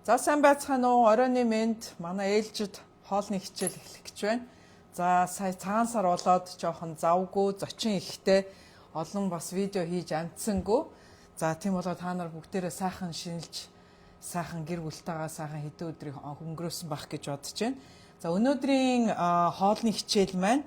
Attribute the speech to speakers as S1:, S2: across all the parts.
S1: За, сайн байцгаана уу? Оройн мэнд, манай ээлжид хоолны хичээл эхлэх гэж байна. За, сая цагаан сар болоод жоохон завгүй, зочин ихтэй, олон бас видео хийж амжсангүй. За, тийм болоо та нар бүгдээрээ сайхан шинэлж, сайхан гэр бүлтэйгээ сайхан хэдэн өдрийг өнгөрөөсөн байх гэж бодож байна. За, өнөөдрийн хоолны хичээл маань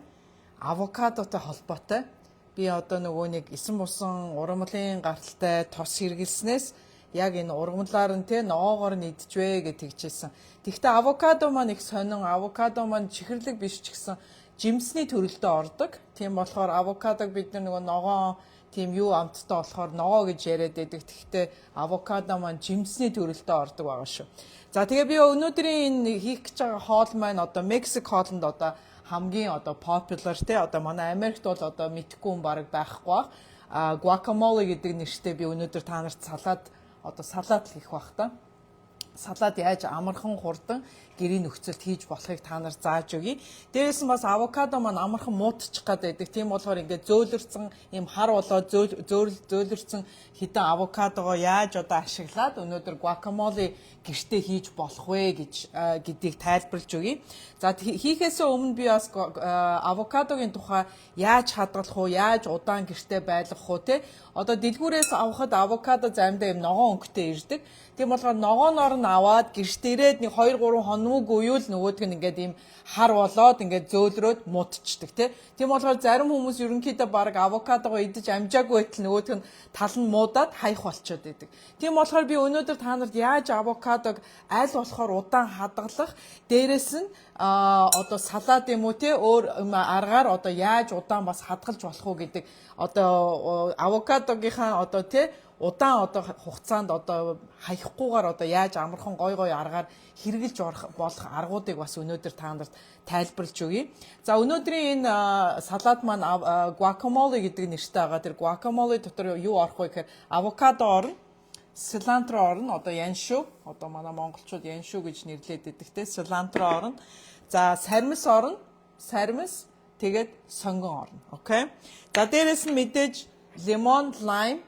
S1: авокадотой холбоотой. Би одоо нөгөө нэг эсэн бусан ургамлын гаралтай тос хэрэглэснээс яг энэ ургамлаар нь, те, ногоогоор нь идчихвэ гэж тэгжсэн. Тэгэхдээ авокадо маань их сонин, авокадо маань чихэрлэг биш ч гэсэн жимсний төрөлдөө ордог. Тийм болохоор авокадог бид нар нөгөө ногоон тийм юу амттай болохоор ногоо гэж яриад байдаг. Тэгэхдээ авокадо маань жимсний төрөлдөө ордог байгаа шүү. За, тэгээ би өнөөдрийн энэ хийх гэж байгаа хоол маань одоо Мексик хоолнд одоо хамгийн одоо popular, те, одоо манай Америкт бол одоо мэдэхгүй хүн бараг байхгүй бах. А guacamole гэдэг нэртэй би өнөөдөр та нарт салат, одоо салат л хийх бах та. Салат яаж амархан, хурдан гэрийн нөхцөлд хийж болохыг та нар зааж өгье. Дээрээс нь бас авокадо маань амархан муудчих гад байдаг. Тийм болохоор ингээд зөөлөрцөн, ийм хар болоод зөөлөрцөн хэдэн авокадогоо яаж одоо ашиглаад өнөөдөр guacamole гэртээ хийж болох вэ гэж гэдгийг тайлбарлаж өгье. За, хийхээсээ өмнө би бас авокадогийн тухай яаж хадгалах уу, яаж удаан гэртээ байлгах уу, те. Одоо дэлгүүрээс авахад авокадо заримдаа ийм ногоон өнгөтэй ирдэг. Тийм болохоор ногооноор нь аваад гэртээ ирээд нэг 2 3 хоног үйл нөгөөдг нь ингээд ийм хар болоод, ингээд зөөлрөөд муудчихдаг, тий. Тийм болохоор зарим хүмүүс ерөнхийдөө бараг авокадогоо идэж амжаагүй байтал нөгөөдг нь тал нь муудаад хаях болчиход байдаг. Тийм болохоор би өнөөдөр та нарт яаж авокадог аль болохоор удаан хадгалах, дээрэс нь одоо салат юм уу, те, өөр аргаар одоо яаж удаан бас хадгалж болох уу гэдэг, одоо авокадогийнхаа одоо, те, удаан одоо хугацаанд одоо хаяхгүйгээр одоо яаж амархан гой гой аргаар хэрэглэж болох аргуудыг бас өнөөдөр та нарт тайлбарлаж өгье. За, өнөөдрийн энэ салат маань guacamole гэдэг нэртэй байгаа. Тэр guacamole дотор юу орох вэ гэхээр авокадо орно, cilantro орно, одоо яншуу, одоо манай монголчууд яншуу гэж нэрлэдэг байдаг, те, cilantro орно. За, сармис орно, сармис, тэгээд сонгон орно. Okay. За, дээрэс нь мэдээж лимон, lime,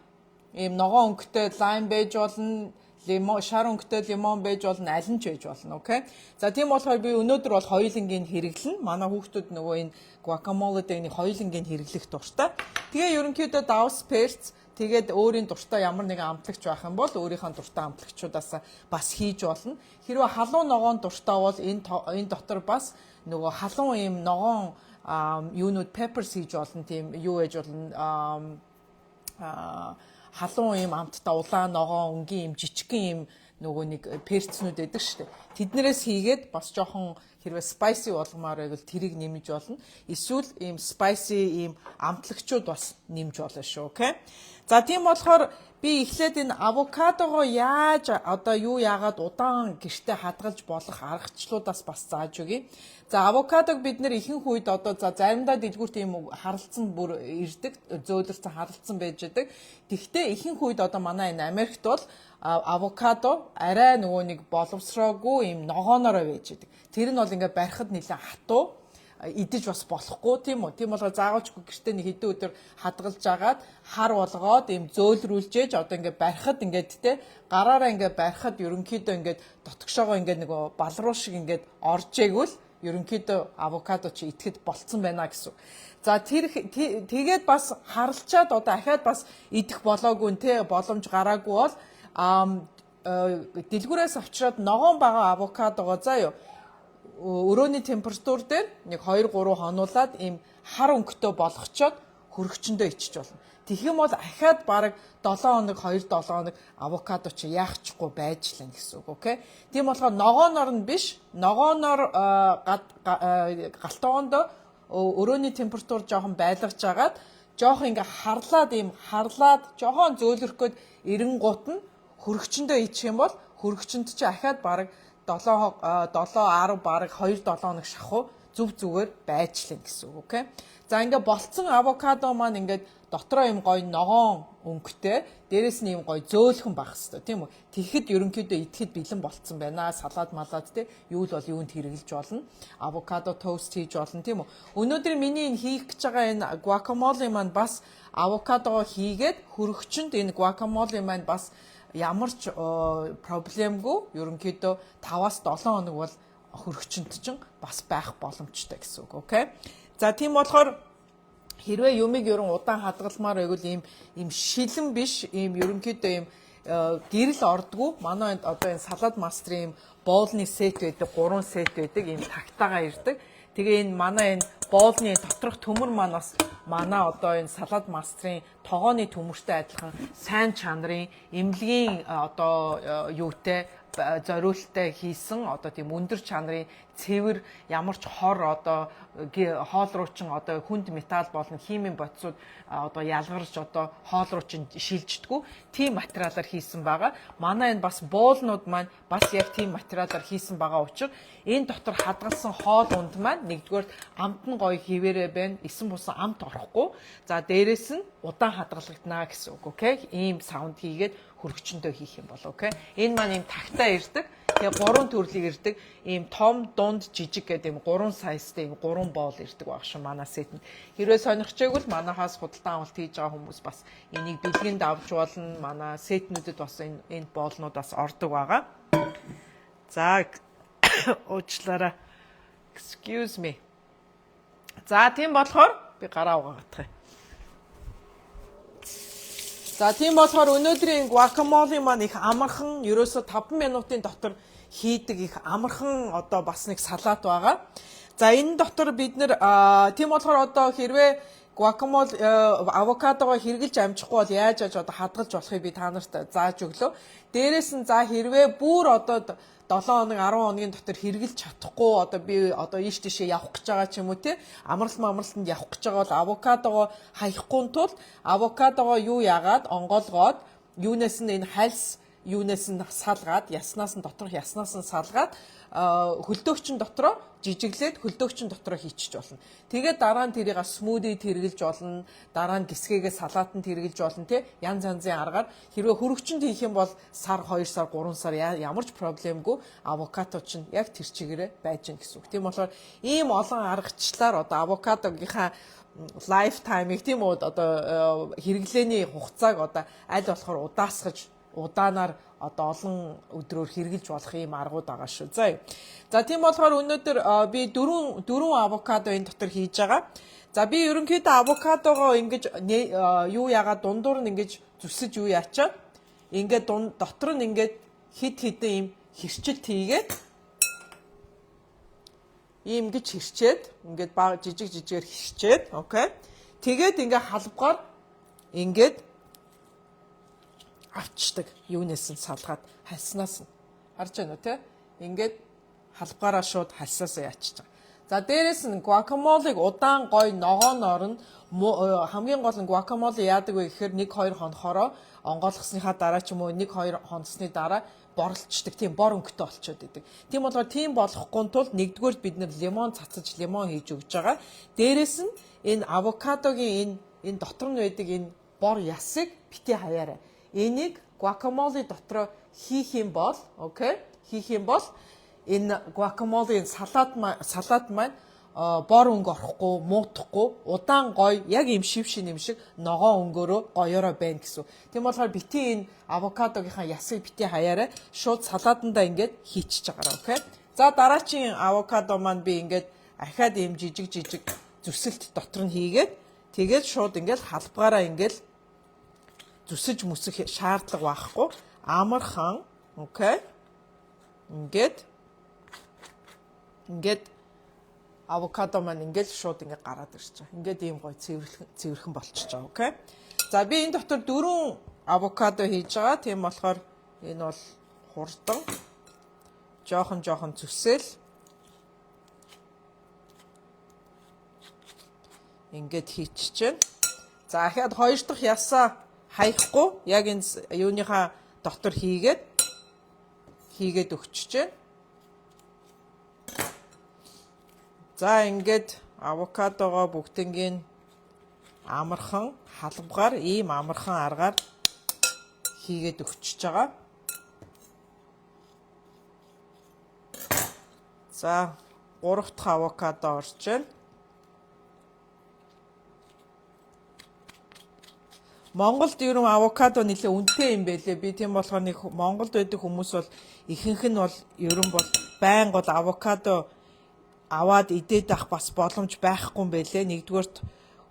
S1: ийм ногоон өнгөтэй lime байж болно, лимон, шар өнгөтэй лимон байж болно, аль нь ч байж болно. Okay. За, тийм болохоор би өнөөдөр бол хоёулангийг хэрэглэнэ. Манай хүүхдүүд нөгөө энэ guacamole дээр нэг хоёулангийг хэрэглэх дуртай. Тэгээ ерөнхийдөө давс, перц, тэгээд өөрийн дуртай ямар нэгэн амтлагч байх юм бол өөрийнхөө дуртай амтлагчудаас бас хийж болно. Хэрвээ халуун ногоон дуртай бол энэ дотор бас нөгөө халуун ийм ногоон юунууд, peppers хийж болно, тийм юу байж болно, халуун ийм амттай улаан ногоон өнгийн ийм жижигхэн ийм нөгөө нэг перцнүүд байдаг шүү дээ. Тэднэрээс хийгээд бас жоохон хэрвээ spicy болгомоор байвал тэрийг нэмж болно. Эсвэл ийм spicy ийм амтлагчуд бас нэмж болно шүү, okay? За, тийм болохоор би эхлээд энэ авокадогоо яаж одоо юу яагаад удаан гэртээ хадгалж болох аргачлалуудаас бас зааж өгье. За, авокадог бид нэр ихэнх үед одоо, за, заримдаа дэлгүүрт ийм харалцсан бүр ирдэг, зөөлөрцөн харалцсан байж байдаг. Тэгвэл ихэнх үед одоо манай энэ Америкт бол авокадо арай нөгөө нэг боловсроогүй ийм ногоонороо байж байдаг. Тэр нь бол ингээ барихад нэлээд хатуу, идэж бас болохгүй, тийм үү. Тийм болохоор заавалчгүй гэртээ нэг хэдэн өдөр хадгалж агаад хар болгоод ийм зөөлрүүлжээж одоо ингээ барихад ингээд, те, гараараа ингээ барихад ерөнхийдөө ингээд дотгошоогоо ингээ нөгөө балруу шиг ингээд орж иэгвэл ерөнхийдөө авокадо чи идэхэд болцсон байна гэсэн. За, тэр тэгээд бас харалчаад одоо ахаад бас идэх болоогүй, те, боломж гараагүй бол дэлгүүрээс авчираад ногоон байгаа авокадогоо, заа юу, өрөөний температур дээр нэг 2 3 хонуулаад ийм хар өнгөтэй болгочоод хөргөчөндөө ичиж болно. Тэгэх юм бол ахаад бараг 7 хоног, 2 7 хоног авокадо чи яахчихгүй байж лэн гэсэн үг, okay? Тийм болохоор ногооноор нь биш, ногооноор галтгоонд өрөөний температур жоохон байлгаж агаад, жоохон ингээ харлаад, ийм харлаад жоохон зөөлрөх гээд эренгуут нь хөргөчөндөө ичих юм бол хөргөчөнд чи ахаад бараг 7 7 10, бараг 2 7 хоног шахуу зүв зүгээр байжлаа гэсэн үг, okay. За, ингээ болцсон авокадо маань ингээд дотроо юм гоё ногоон өнгөтэй, дээрэс нь юм гоё зөөлхөн байх хэвээр, тийм үү? Тэгэхэд ерөнхийдөө идэхэд бэлэн болцсон байна. Салат малат, те, юу л бол юунд хэрэглэж болно. Авокадо тост хийж болно, тийм үү? Өнөөдөр миний энэ хийх гэж байгаа энэ guacamole маань бас авокадого хийгээд хөрөгчөнд энэ guacamole маань бас Ямар ч проблемгүй ерөнхийдөө 5-аас 7 хоног бол хөргөчөнд чинь бас байх боломжтой гэсэн үг. Окей. За тийм болохоор хэрвээ юмыг ерөн удаан хадгалмаар байвал ийм ийм шилэн биш, ийм ерөнхийдөө ийм гэрэл ордгоо. Манай одоо энэ Salad Master-ын ийм bowl ны set байдаг, 3 set байдаг, ийм тагтаагаа ирдэг. Тэгээ энэ манай энэ bowl ны доторх төмөр маань бас манай одоо энэ Salad Master-ын тогооны төмөртэй адилхан сайн чанарын эмнэлгийн одоо юутай зориулттай хийсэн, одоо тийм өндөр чанарын цэвэр, ямар ч хор одоо хоол руу чин одоо хүнд металл болон химийн бодисууд одоо ялгарч одоо хоол руу чин шилждэггүй тийм материалаар хийсэн байгаа. Манай энэ бас bowl нууд маань бас яг тийм материалаар хийсэн байгаа учраас энэ дотор хадгалсан хоол унд маань нэгдүгээр амт нь гоё хэвээрээ байна. Эсэн бусан амт орохгүй. За, дээрэс нь удаан хадгалагдана гэсэн үг. Окей. Ийм савнд хийгээд хөргөчөндөө хийх юм бол окей. Энэ маань ийм тагтаа ирдэг. Тэгээ гурван төрлийг ирдэг. Ийм том, дунд, жижиг гэдэг ийм гурван size тай ийм гурван bowl ирдэг баг шүү манай set энд. Хэрвээ сонирхож байвал манахаас худалдан авалт хийж байгаа хүмүүс бас энийг бэлгэнд авч болно. Манай set нүүдэд бас энэ bowl нууд бас ордог байгаа. За, уучлаарай. Excuse me. За, тийм болохоор би гараа угаагаад. За, тийм болохоор өнөөдрийн guacamole маань их амархан, ерөөсө 5 минутын дотор хийдэг их амархан одоо бас нэг салат байгаа. За, энэ дотор бид нэр тийм болохоор одоо хэрвээ guacamole авокадогоо хэрэглэж амжихгүй бол яаж яаж одоо хадгалж болохыг би та нарт зааж өглөө. Дээрээс нь за хэрвээ бүр одоо 7 хоног, 10 хоногийн дотор хэрэглэж чадахгүй, одоо би одоо ийш тийшээ явах гэж байгаа ч юм уу те, амралт амралтанд явах гэж байгаа бол авокадогоо хаяхгүй тул авокадогоо юу яагаад онгоолгоод юунаас нь энэ хальс юунаас нь салгаад, яснаас нь, доторх яснаас нь салгаад хөлдөөгчин дотроо жижиглээд хөлдөөгчин дотроо хийчих болно. Тэгээд дараа нь тэрийг smoothie хэрэглэж болно. Дараа нь гисгээгээ салаатанд хэрэглэж болно те. Янз янзын аргаар хэрвээ хөргөчөнд хийх юм бол сар, 2 сар, 3 сар ямар ч проблемгүй авокадо чинь яг тэр чигээрээ байж гэн гэсэн үг. Тийм болохоор ийм олон аргачлалаар одоо авокадогийнхаа lifetime ыг, тийм үү, одоо хэрэглээний хугацааг одоо аль болохоор удаасгаж, удаанаар одоо олон өдрөөр хэрэглэж болох юм аргууд байгаа шүү. За. За, тийм болохоор өнөөдөр би дөрвөн авокадо энэ дотор хийж байгаа. За, би ерөнхийдөө авокадогоо ингэж юу яагаад дундуур нь ингэж зүсэж юу яачаад ингээд дотор нь ингээд хид хідэн юм хэрчилт хийгээд, ийм гэж хэрчээд, ингээд баг жижиг жижигээр хэрчээд, окей. Тэгээд ингээ халбгаар ингээд авчдаг. Юунаас нь салгаад, хальснаас нь. Харж байна уу те? Ингээд халбгаараа шууд хальсаасаа яачиж байгаа. За, дээрэс нь guacamole ыг удаан гой ногооноор нь, хамгийн гол нь guacamole яадаг вэ гэхээр 1 2 хонохороо онгойлгосныхаа дараа ч юм уу, 1 2 хоносны дараа борлцдог, тийм бор өнгөтэй болчиход идэг. Тийм болохоор тийм болохгүй тул нэгдүгээр бид нэр лимон цацаж лимон хийж өгч байгаа. Дээрэс нь энэ авокадогийн энэ дотор нь байдаг энэ бор ясыг бити хаяарай. Энийг guacamole дотроо хийх юм бол, окей, хийх юм бол энэ guacamole салат маань бор өнгө орохгүй, муудахгүй, удаан гоё яг юм шив шин юм шиг ногоон өнгөөрөө гоёороо байна гэсэн. Тийм болохоор бити энэ авокадогийнхаа ясыг бити хаяарай, шууд салаатандаа ингээд хийчихэж байгаараа, окей. За, дараачийн авокадо маань би ингээд ахаад ийм жижиг жижиг зүсэлт дотор нь хийгээд, тэгээд шууд ингээд халбгаараа ингээд зүсэж мүсэх шаардлага байхгүй. Амархан, окей. Ингээд авокадо маань ингээд шууд ингээд гараад ирж байгаа. Ингээд ийм гоё цэвэрхэн цэвэрхэн болчихж байгаа, окей. За, би энэ дотор дөрвөн авокадо хийж байгаа. Тийм болохоор энэ бол хурдан жоохон жоохон зүсэл ингээд хийчихэж байна. За, ахаад хоёр дахь ясаа хаяхгүй яг энэ юуныхаа дотор хийгээд өгчөж байна. За, ингээд авокадогоо бүгднгийн амархан халбгаар, ийм амархан аргаар хийгээд өгчөж байгаа. За, гурав дахь авокадо орж байна. Монголд ер нь авокадо нэлээ үнэтэй юм байлээ. Би тийм болохоор нэг Монголд байдаг хүмүүс бол ихэнх нь бол ер нь бол байнга бол авокадо аваад идээд авах бас боломж байхгүй юм байлээ. Нэгдүгээрт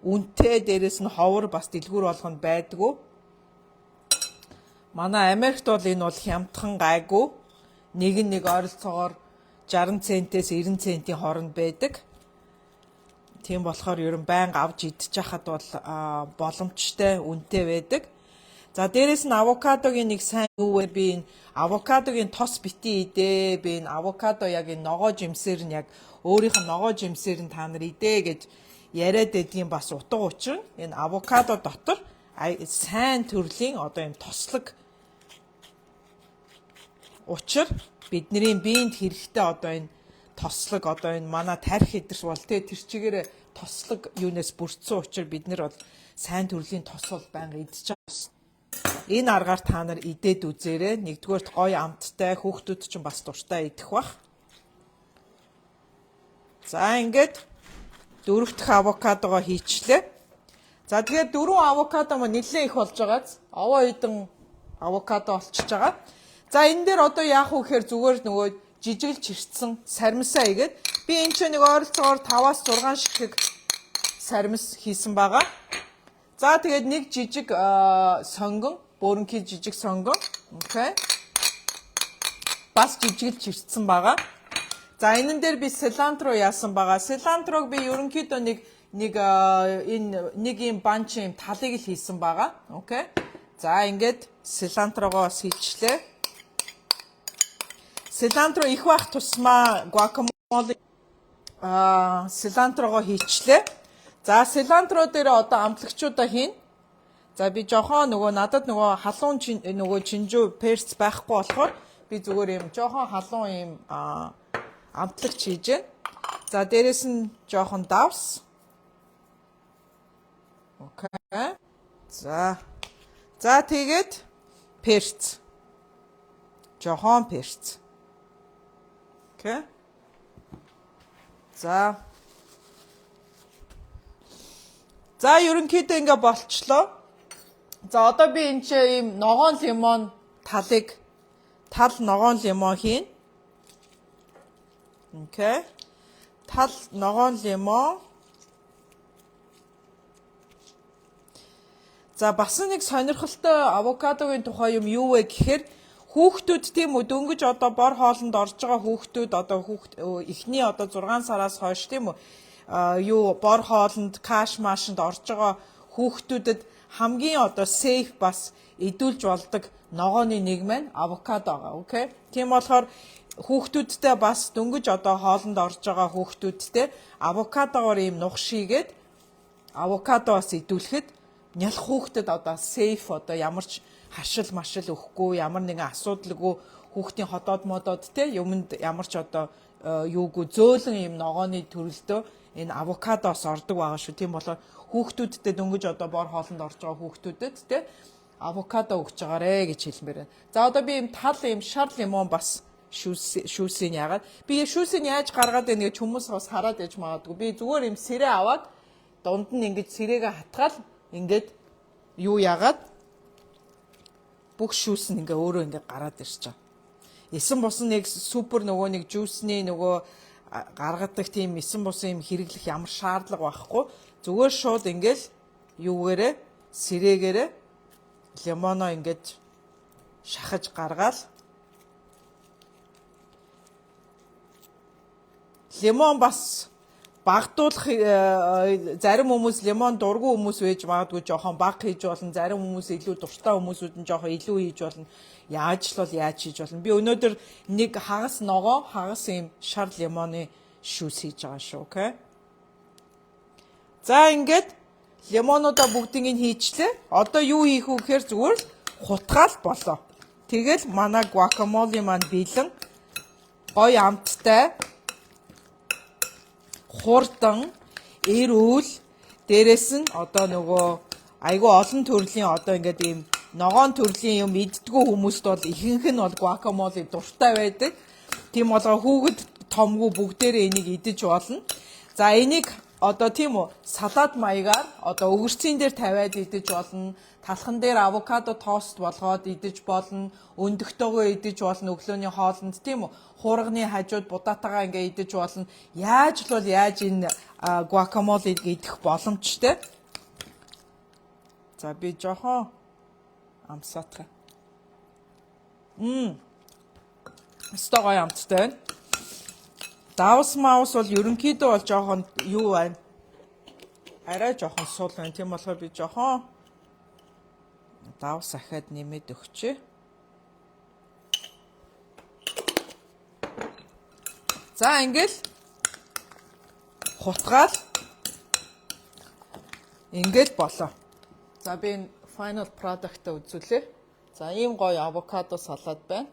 S1: үнэтэй, дээрэс нь ховор бас дэлгүүр болгонд байдгүй. Манай Америкт бол энэ бол хямдхан гайгүй. Нэг нь нэг ойролцоогоор 60 центээс 90 центийн хооронд байдаг. Тийм болохоор ер нь байнга авч идчих хахад бол боломжтой, үнэтэй байдаг. За, дээрэс нь авокадогийн нэг сайн юу вэ? Би энэ авокадогийн тос битий идээ. Би энэ авокадо яг энэ ногоо жимсээр нь, яг өөрийнх нь ногоо жимсээр нь та нар идээ гэж яриад байдгийн бас утга учир нь энэ авокадо дотор сайн төрлийн одоо юм тослог учир бидний биед хэрэгтэй одоо энэ тослог, одоо энэ манай тархи эдэрс бол тэр чигээр тослог юунаас бүрдсэн учир бид нар бол сайн төрлийн тос бол байнга идэж байгаа. Энэ аргаар та нар идээд үзээрэй. Нэгдүгээрт гоё амттай, хүүхдүүд чинь бас дуртай идэх бах. За, ингээд дөрөв дэх авокадогоо хийчлээ. За, тэгэхээр дөрвөн авокадо маань нэлээд их болж байгааз овоо хэдэн авокадо болчихж байгаа. За, энэ дээр одоо яах вэ гэхээр зүгээр нөгөө жижиглж хэрцсэн сармисаа игээд би энэ ч нэг ойролцоогоор 5-аас 6 ширхэг сармис хийсэн байгаа. За, тэгээд нэг жижиг сонгон, бөөрөнхий жижиг сонгон. Okay. Бас жижиглж хэрцсэн байгаа. За, энэн дээр би cilantro яасан байгаа. Cilantro-г би ерөнхийдөө нэг энэ нэг юм bunch юм талыг л хийсэн байгаа. Okay. За, ингээд cilantro-гоо бас хийчлээ. Cilantro их байх тусмаа guacamole cilantro-гоо хийчлээ. За, cilantro дээр одоо амтлагчудаа хийн. За, би жохон нөгөө надад нөгөө халуун нөгөө чинжүү перц байхгүй болохоор би зүгээр юм жохон халуун юм амтлагч хийж байна. За, дээрэс нь жохон давс. Okay. За. За, тэгээд перц. Жохон перц. Okay. За. За, ерөнхийдөө ингээ болчлоо. За, одоо би энэ чи ийм ногоон лимон талыг тал ногоон лимон хийн. Okay. Тал ногоон лимон. За, бас нэг сонирхолтой авокадогийн тухай юм юу вэ гэхээр хүүхдүүд, тийм үү, дөнгөж одоо бор хоолнд орж байгаа хүүхдүүд, одоо хүүхд эхний одоо 6 сараас хойш, тийм үү, юу бор хоолнд каш машинд орж байгаа хүүхдүүдэд хамгийн одоо safe бас идүүлж болдог ногооны нэг маань авокадо байгаа. Okay. Тийм болохоор хүүхдүүдтэй бас дөнгөж одоо хоолнд орж байгаа хүүхдүүдтэй авокадогоор ийм нух шийгээд авокадо бас идүүлэхэд нялх хүүхдэд одоо safe, одоо ямар ч хашил машил өгөхгүй, ямар нэгэн асуудалгүй, хүүхдийн ходоод модод те юмд ямар ч одоо юугүй зөөлөн юм ногооны төрөлдөө энэ авокадоос ордог байгаа шүү. Тийм болохоор хүүхдүүдтэй дөнгөж одоо бор хоолнд орж байгаа хүүхдүүдэд те авокадо өгч байгаарэ гэж хэлмээр байна. За, одоо би ийм тал ийм шар лимон бас шүүсийг яагаад би шүүсийг яаж гаргаад байна гэж хүмүүс бас хараад яж магадгүй. Би зүгээр ийм сэрээ аваад дунд нь ингэж сэрээгээ хатгаал ингээд юу яагаад бүх шүүс нь ингээ өөрөө ингээ гараад ирж байгаа. Эсэн бусан нэг супер нөгөө нэг juice ний нөгөө гаргадаг тийм эсэн бусан юм хэрэглэх ямар шаардлага байхгүй. Зүгээр шууд ингээл юугээрээ сэрээгээрээ лимоноо ингээд шахаж гаргаал. Лимон бас багдуулах, зарим хүмүүс лимон дургүй хүмүүс байж магадгүй, жоохон бага хийж болно. Зарим хүмүүс илүү дуртай хүмүүсүүд нь жоохон илүү хийж болно. Яаж л бол яаж хийж болно. Би өнөөдөр нэг хагас ногоо, хагас ийм шар лимоны шүүс хийж байгаа шүү. Okay. За, ингээд лимонуудаа бүгдийг нь хийчлээ. Одоо юу хийх вэ гэхээр зүгээр л хутгаал болоо. Тэгэл манай guacamole маань бэлэн, гоё амттай, хурдан, эрүүл, дээрэс нь одоо нөгөө айгүй олон төрлийн одоо ингээд ийм ногоон төрлийн юм иддгүү хүмүүст бол ихэнх нь бол guacamole дуртай байдаг. Тийм болгоо хүүхэд томгүй бүгдээрээ энийг идэж болно. За, энийг Одоо тийм үү, салат маягаар одоо өгөрцийн дээр тавиад идэж болно. Талхан дээр авокадо тост болгоод идэж болно. Өндөгтэйгөө идэж болно өглөөний хоолнд, тийм үү. Хуурганы хажууд будаатайгаа ингээ идэж болно. Яаж л бол яаж энэ гуакамолыг идэх боломжтой. За, би жоохон амсаатах. Өстой гоё амттай байна. Давс маус бол ерөнхийдөө бол жоохон юу байна? Арай жоохон сул байна. Тийм болохоор би жоохон давс ахаад нэмээд өгчээ. За, ингээл хутгаал ингээл болоо. За, би энэ final product-а үзүүлье. За, ийм гоё авокадо салат байна.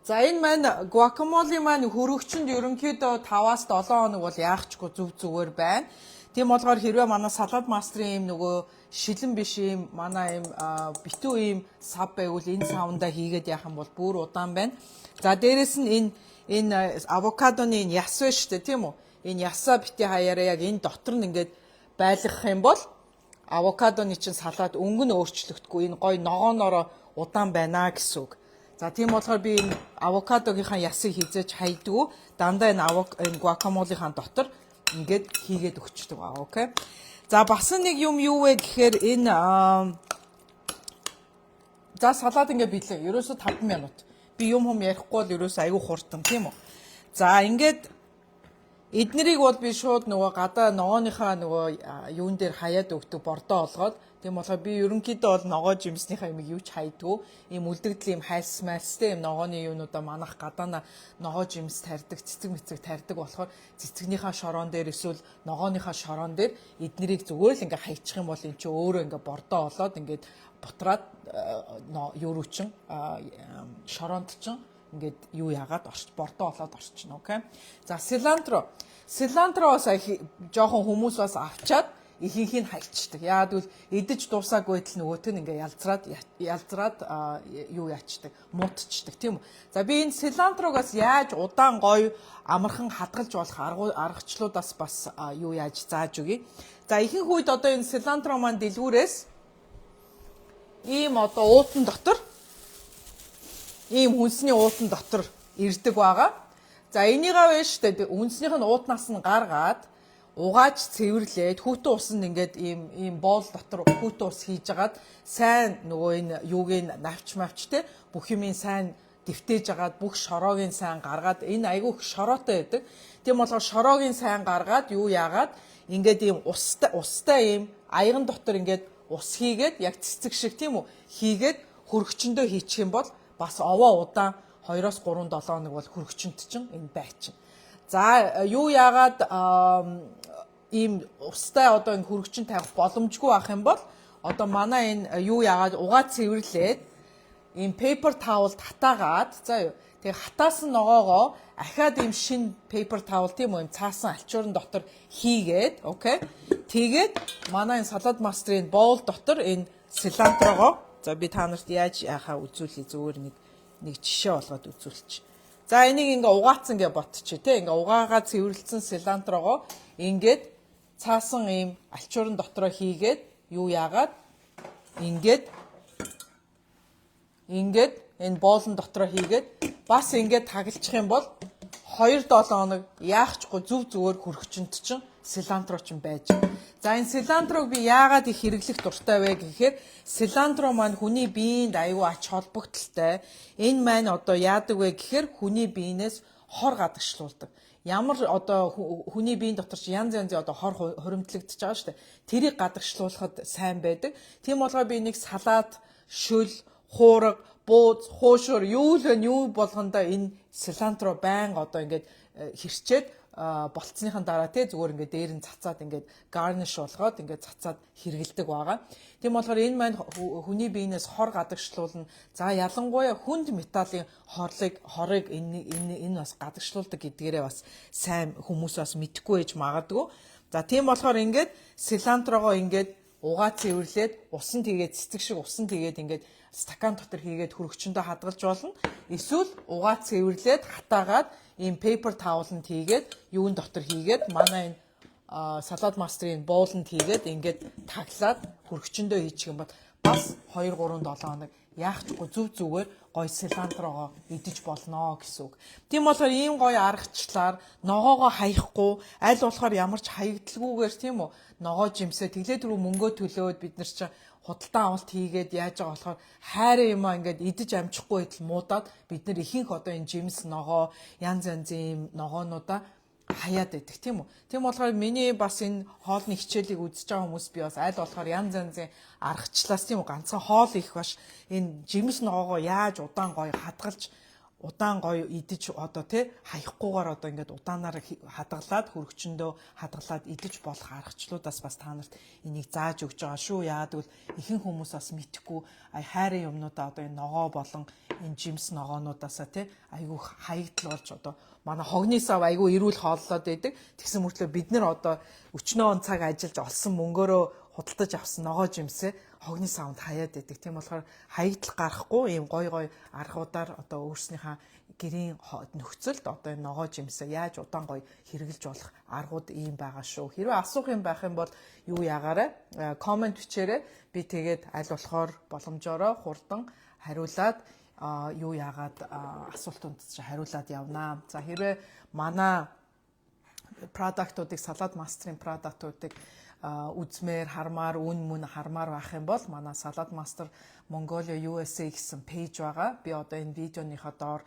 S1: За, энэ маань гуакамоли маань хөрөгчөнд ерөнхийдөө 5-аас 7 хоног бол яахчгүй зүв зүгээр байна. Тийм болохоор хэрвээ манай салат мастерын ийм нөгөө шилэн биш ийм манай ийм битүү ийм сав байвал энэ савндаа хийгээд яах юм бол бүр удаан байна. За, дээрэс нь энэ авокадоны энэ яс байна шүү дээ, тийм үү? Энэ ясаа бити хаяараа яг энэ дотор нь ингээд байлгах юм бол авокадоны чинь салат өнгө нь өөрчлөгдөхгүй, энэ гоё ногооноороо удаан байна гэсэн үг. За, тийм болохоор би энэ авокадогийнхаа ясыг хизээж хайдгүй, дандаа энэ энэ гуакамолынхаа дотор ингээд хийгээд өгчдөг аа, okay. За, бас нэг юм юу вэ гэхээр энэ за салат ингээд бэлээ. Ерөөсө 5 минут. Би юм хүм ярихгүй бол ерөөсө аягүй хурдан, тийм үү? За, ингээд эднэрийг бол би шууд нөгөө гадаа ногооныхаа нөгөө юун дээр хаяад өгдөг, бордоо олгоод. Тийм болохоор би ерөнхийдөө бол ногоо жимснийхаа юмыг юу ч хайдгүй. Ийм үлдэгдэл, ийм хайлс майлстай ийм ногооны юунуудаа манах гадаана ногоо жимс тарьдаг, цэцэг мэцэг тарьдаг болохоор цэцэгнийхаа шороон дээр эсвэл ногооныхаа шороон дээр эднэрийг зүгээр л ингээ хайчих юм бол эн чинь өөрөө ингээ бордоо олоод ингээд бутраад юу руу чин шороонд чин ингээд юу яагаад орч бордоо олоод орчихно, okay. За, cilantro. Cilantro бас жоохон хүмүүс бас авчаад ихэнх нь хайчдаг. Яагаад гэвэл идэж дуусаагүй байтал нөгөөт нь ингээ ялзраад ялзраад юу яачдаг, муутчдаг, тийм үү. За, би энэ cilantro-гаас яаж удаан гоё амархан хадгалж болох аргачлуудаас бас юу яаж зааж өгье. За, ихэнх үед одоо энэ cilantro маань дэлгүүрээс ийм одоо уутан дотор, ийм хүнсний уутан дотор ирдэг байгаа. За, энийгээ байна шүү дээ. Хүнснийх нь уутнаас нь гаргаад угааж цэвэрлээд хүйтэн усанд ингээд ийм ийм bowl дотор хүйтэн ус хийж агаад сайн нөгөө энэ юуг нь навч мавч те бүх юмын сайн дэвтээж агаад бүх шороог нь сайн гаргаад, энэ айгүй их шороотой байдаг. Тийм болохоор шороог нь сайн гаргаад юу яагаад ингээд ийм устай устай ийм аяган дотор ингээд ус хийгээд яг цэцэг шиг, тийм үү, хийгээд хөргөчөндөө хийчих юм бол бас овоо удаан 2-оос 3 7 хоног бол хөргөчөнд чинь энэ байчин. За, юу яагаад ийм устай одоо энэ хөргөчөн тавих боломжгүй байх юм бол одоо манай энэ юу яагаад угаа цэвэрлээд ийм paper towel татаагаад, за юу, тэгээ хатаасан ногоогоо ахаад ийм шин paper towel, тийм үү, ийм цаасан альчуурн дотор хийгээд, okay, тэгээд манай энэ салад мастерын bowl дотор энэ cilantro-гоо, за, би та нарт яаж яхаа үзүүлье, зүгээр нэг жишээ болгоод үзүүлчих. За, энийг ингээ угаацсан гэж ботчих те, ингээ угаагаа цэвэрлсэн cilantro-гоо ингээд цаасан ийм альчуурн дотроо хийгээд юу яагаад ингээд энэ bowl он дотроо хийгээд бас ингээд тагалчих юм бол 2 7 хоног яахчгүй зүв зүгээр хөргөчөнд чинь cilantro чинь байж. За, энэ cilantro-г би яагаад их хэрэглэх дуртай вэ гэхээр cilantro маань хүний биеинд аюу ач холбогдолтой. Энэ маань одоо яадаг вэ гэхээр хүний биенээс хор гадагшлуулдаг. Ямар одоо хүний биеийн дотор чи янз янзын одоо хор хуримтлагдчихж байгаа шүү дээ. Тэрийг гадагшлуулахад сайн байдаг. Тийм болохоор би нэг салат, шөл, хуурга, бууз, хуушуур юу л вэ, юу болгондоо энэ cilantro байнга одоо ингээд хэрчээд болцсныхан дараа те зүгээр ингээд дээр нь цацаад ингээд garnish болгоод ингээд цацаад хэрэгэлдэг байгаа. Тийм болохоор энэ маань хүний биенээс хор гадагшлуулна. За, ялангуяа хүнд металлын хорыг энэ бас гадагшлуулдаг гэдгээрээ бас сайн хүмүүс бас мэдэхгүй байж магадгүй. За, тийм болохоор ингээд cilantro-гоо ингээд угаа цэвэрлээд усан тэгээд цэцэг шиг усан тэгээд ингээд стакан дотор хийгээд хөргөчөндөө хадгалж болно. Эсвэл угаа цэвэрлээд хатаагаад ийм paper towel-нд хийгээд юун дотор хийгээд манай энэ Salad Master-ын bowl-нд хийгээд, ингээд таглаад хөргөчөндөө хийчих юм бол бас 2 3 7 хоног яах чгүй зүв зүгээр гоё cilantro гоо идэж болно гэсэн үг. Тийм болохоор ийм гоё аргачлаар ногоогоо хаяхгүй, аль болохоор ямар ч хаягдалгүйгээр, тийм үү, ногоо жимсээ тэглээ түрүү мөнгөө төлөөд бид нар чинь худалдан авалт хийгээд яаж байгаа болохоор хайрын юм а ингээд идэж амжихгүй байтал муудаад бид нар ихэнх одоо энэ жимс, ногоо, янз янзын юм ногоонуудаа хаяад байдаг, тийм үү. Тийм болохоор миний бас энэ хоолны хичээлийг үзэж байгаа хүмүүс би бас аль болохоор янз янзын аргачлаас, тийм үү, ганцхан хоол их баш, энэ жимс ногоогоо яаж удаан гоё хадгалж, удаан гоё идэж, одоо тий хаяхгүйгээр одоо ингээд удаанаар хадгалаад, хөргөчөндөө хадгалаад идэж болох аргачлалуудаас бас та нарт энийг зааж өгч байгаа шүү. Яагаад гэвэл ихэнх хүмүүс бас мэдэхгүй хайрын юмнуудаа, одоо энэ ногоо болон энэ жимс ногоонуудаасаа тий айгүй хаягдал болж, одоо манай хогны сав айгүй эрүүл хооллоод байдаг. Тэгсэн мөртлөө бид нар одоо өчнөө он цаг ажиллаж олсон мөнгөөрөө худалдаж авсан ногоо жимсээ хогны савнд хаяад байдаг. Тийм болохоор хаягдал гарахгүй ийм гоё гоё аргуудаар одоо өөрснийхөө гэрийн нөхцөлд одоо энэ ногоо жимсээ яаж удаан гоё хэрэглэж болох аргууд ийм байгаа шүү. Хэрвээ асуух юм байх юм бол юу ягаарай, comment бичээрэй. Би тэгээд аль болохоор боломжоороо хурдан хариулаад, юу яагаад асуултууд чи хариулаад явнаа. За, хэрвээ манай product уудыг, Salad Master-ын product уудыг үзмээр, хармаар, үн мөн хармаар байх юм бол манай Salad Master Mongolia USA гэсэн page байгаа. Би одоо энэ видеоныхоо доор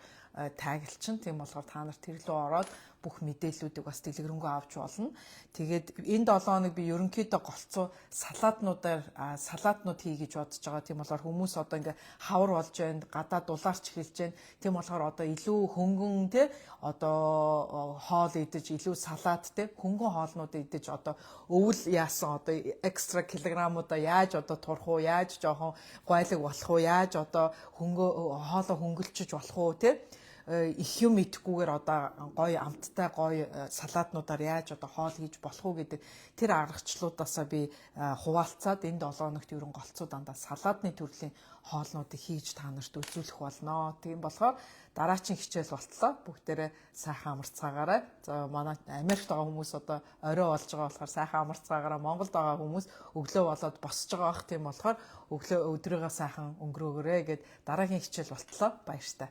S1: tag лчин. Тийм болохоор та нар тэр рүү ороод бүх мэдээллүүдийг бас дэлгэрэнгүй авч болно. Тэгээд энэ 7 хоног би ерөнхийдөө голцоо салаатнуудаар, салаатнууд хий гэж бодож байгаа. Тийм болохоор хүмүүс одоо ингээ хавар болж байна, гадаа дулаарч эхэлж байна. Тийм болохоор одоо илүү хөнгөн те одоо хоол идэж, илүү салаат те, хөнгөн хоолнууд идэж, одоо өвөл яасан, одоо extra килограммуудаа яаж одоо турах уу, яаж жоохон гуайлаг болох уу, яаж одоо хөнгө хоолоо хөнгөлчөж болох уу те, их юм идэхгүйгээр одоо гоё амттай гоё салаатнуудаар яаж одоо хоол хийж болох уу гэдэг тэр аргачлалуудаасаа би хуваалцаад энэ 7 хоногт ерөн голцоо дандаа салаатны төрлийн хоолнуудыг хийж та нарт үзүүлэх болно. Тийм болохоор дараагийн хичээл болтлоо бүгдээрээ сайхан амарцгаагаарай. За, манай Америкт байгаа хүмүүс одоо орой болж байгаа болохоор сайхан амарцгаагаарай. Монголд байгаа хүмүүс өглөө болоод босч байгаа бах. Тийм болохоор өглөө өдрийгөө сайхан өнгөрөөгөрэй гэд дараагийн хичээл болтлоо баяртай.